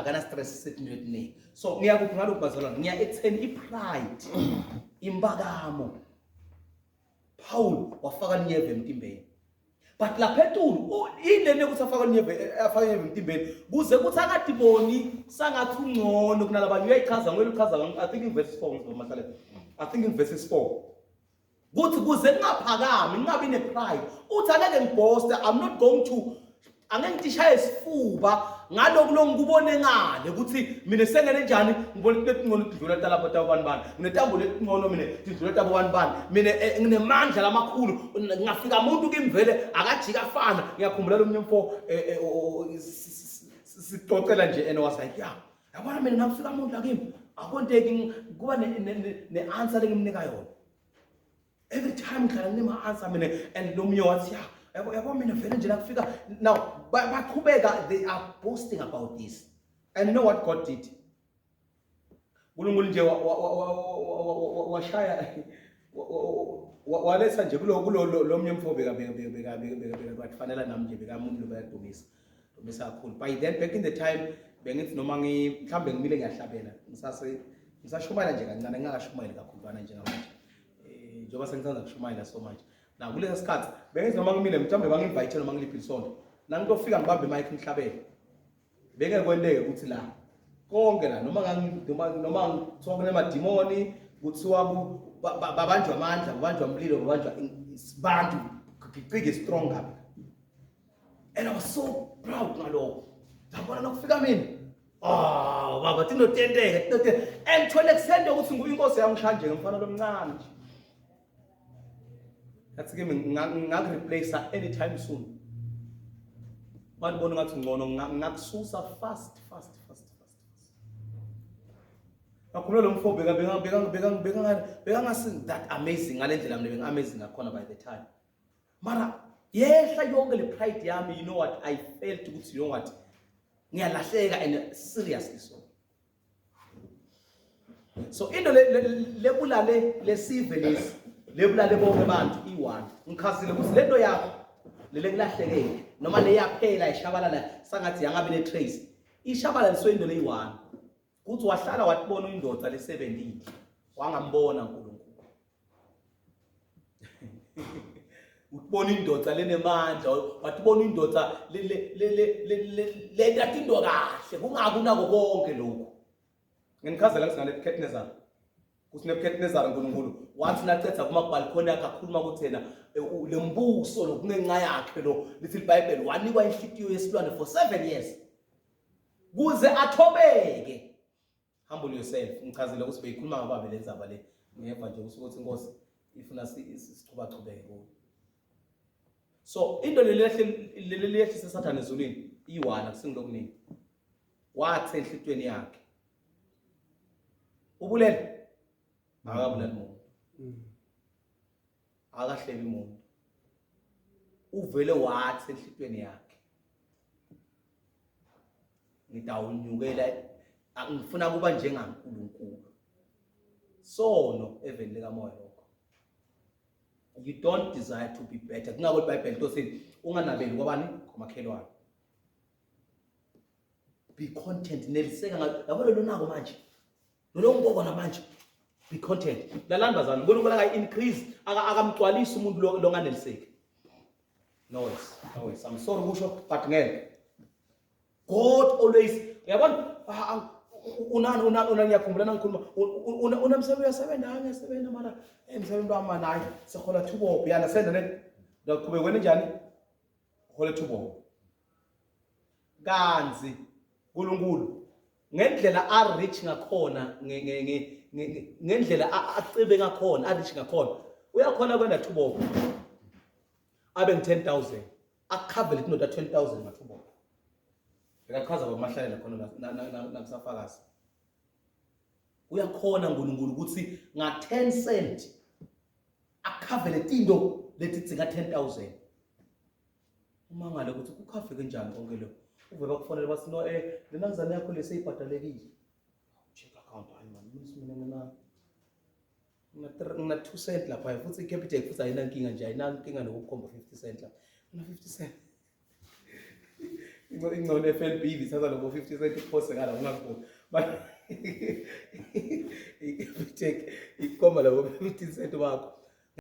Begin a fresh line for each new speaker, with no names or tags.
Akana stress setintweni letiningi. So ngiyakuphi ngalokhu bazalwane? Ngiya ekutheni i-pride, impakamo. Paul wafaka linyeve emtimbeni. But lapha etulu yini lena ukuthi afake linyeve afake linyeve emtimbeni kuze kuthi akadiboni sangathi ungcono kunalabanye uyayichaza ngwele uchaza I think in verse 4 ngizobamahlalela. I think in verse 4. Kuthi kuze ngingaphakami ngingabi ne-pride uthi angeke ngibhoste I'm not going to angeke ngitishaye isifuba ngalokhu lo ngikubone ngale ukuthi mina sengene njani ngibona into etingcono tidlula talapha tabani bani nginetambo letingcono mina tidlula tabani bani mina eh, nginemandla lamakhulu ngingafika umuntu kimi vele akajika afana ngiyakhumbula lo munye mfo eh, eh, sixoxela nje and was like yeah yabona mina nakufika umuntu la kimi akonteki kuba ne-answer lengimnika yona every time ngihlala nginema-answer mina and lo munye wathi ya yabo yabo mina vele nje nakufika now baqhubeka they are boasting about this and you know what God did uNkulunkulu nje washaya waletha nje kulo kulo lo mnye mfo beka beka beka beka beka beka batfanela nami nje bekamuntu lo bayadumisa dumisa kakhulu by then back in the time bengithi noma ngi mhlambe ngimile ngiyahlabela ngisase ngisashumayela nje kancane ngingakashumayeli kakhulu njengamanje eh njengoba sengithanda kushumayela so manje na kulesa sikhathi bengithi noma ngimile mhlawumbe bangi-invite noma ngiliphi isonto nangitofika ngibambe imic ngihlabele bengeke kwenteke ukuthi la konke la noma noma noma kuthiwa kunemadimoni kuthiwa babanjwa amandla babanjwa umlilo babanjwa bantu gicike strong kabi and I was so proud ngalokho ngabona nokufika mina Oh baba tinotenteka tinotenteka and to an extent ukuthi nguye inkosi yangishaya nje ngomfana lomncane nje Yathi kimi ngakureplace anytime soon. Banibona ngathi ngcono ngakususa fast fast fast fast. Ngakhuluma lo mfo beka beka beka beka beka beka ngasi that amazing ngale ndlela mina bengi amazing ngakhona by the time. Mara yehla yonke le pride yami you know what I felt ukuthi you know what ngiyalahleka and seriously so. So into lebulale lesive lesi lebulale bonke abantu i-one ngichazile ukuthi lento yakho lele kulahlekele noma leyaphela ishabalala sangathi yangabe ne-trace ishabalaliswe into leyi-one kuthi wahlala watibona indoda le-70 wangambona uNkulunkulu utibona indoda lenemandla watibona indoda lenta into kahle kungaku nako konke lokhu nginichazela ngithi ngaNebuchadnezzar kuthi Nebuchadnezzar uNkulunkulu wathi nacetha kuma balcony yakhe akhuluma ukuthi yena eh, lembuso lokungenxa yakhe lo lithi iBhayibheli wanikwa inhlitiyo yesilwane for 7 years kuze athobeke humble yourself ngichazile ukuthi beyikhuluma ngababe le ndzaba le ngiyeva nje ukuthi inkosi ifuna sichubachubeke kuyo so into leli lehlise sathane ezulwini iyiwana kusingilokuningi wathi enhlitweni yakhe ubulele akabulali muntu akahlebi muntu uvele wathi enhlitweni yakhe ngidawunyukela ngifuna kuba njengaNkulunkulu sono eveni likamoya lokho you don't desire to be better kungako iBhayibheli tothi unganabeli kwabani kwamakhelwane be content neliseka yabo lelo nako manje lolo ngiboko namanje be content lalani bazalwane uNkulunkulu aka increase akamgcwalisi umuntu longaneliseki no ways no ways i'm sorry kusho but ngeke God always uyabona ah, ah, unani unani unani ngiyakhumbula nangikhuluma unamsebenzi uyasebenza hayi ngiyasebenza mara emsebenzi wami mana hayi sihola thubo you understand ne ndaqhubeka wena njani uhola thubo kanzi uNkulunkulu ngendlela a rich ngakhona ngendlela acebe ngakhona a rich ngakhona uyakhona kwenda thubo abe ngi 10000 akukhavele indoda 10000 ngathubo bekachaza kwamahlalela khona nakusafakazi uyakhona uNkulunkulu ukuthi nga 10 cent akukhavele tinto leti dzinga 10000 umangale ukuthi kukhave kanjani konke lokho uve bakufonele bathi no eh lena ngizane yakho leseyibhadalekile check account hayi man mina mina ngina 2 cent lapha futhi iCapitec futhi ayinankinga nje ayinankinga nokukhomba 50 cent lapha ngina 50 cent Ingcono FNB ithatha lobo 50 cent iphose ngala ungakuboni. But iCapitec ikhomba labo 50 cent wakho.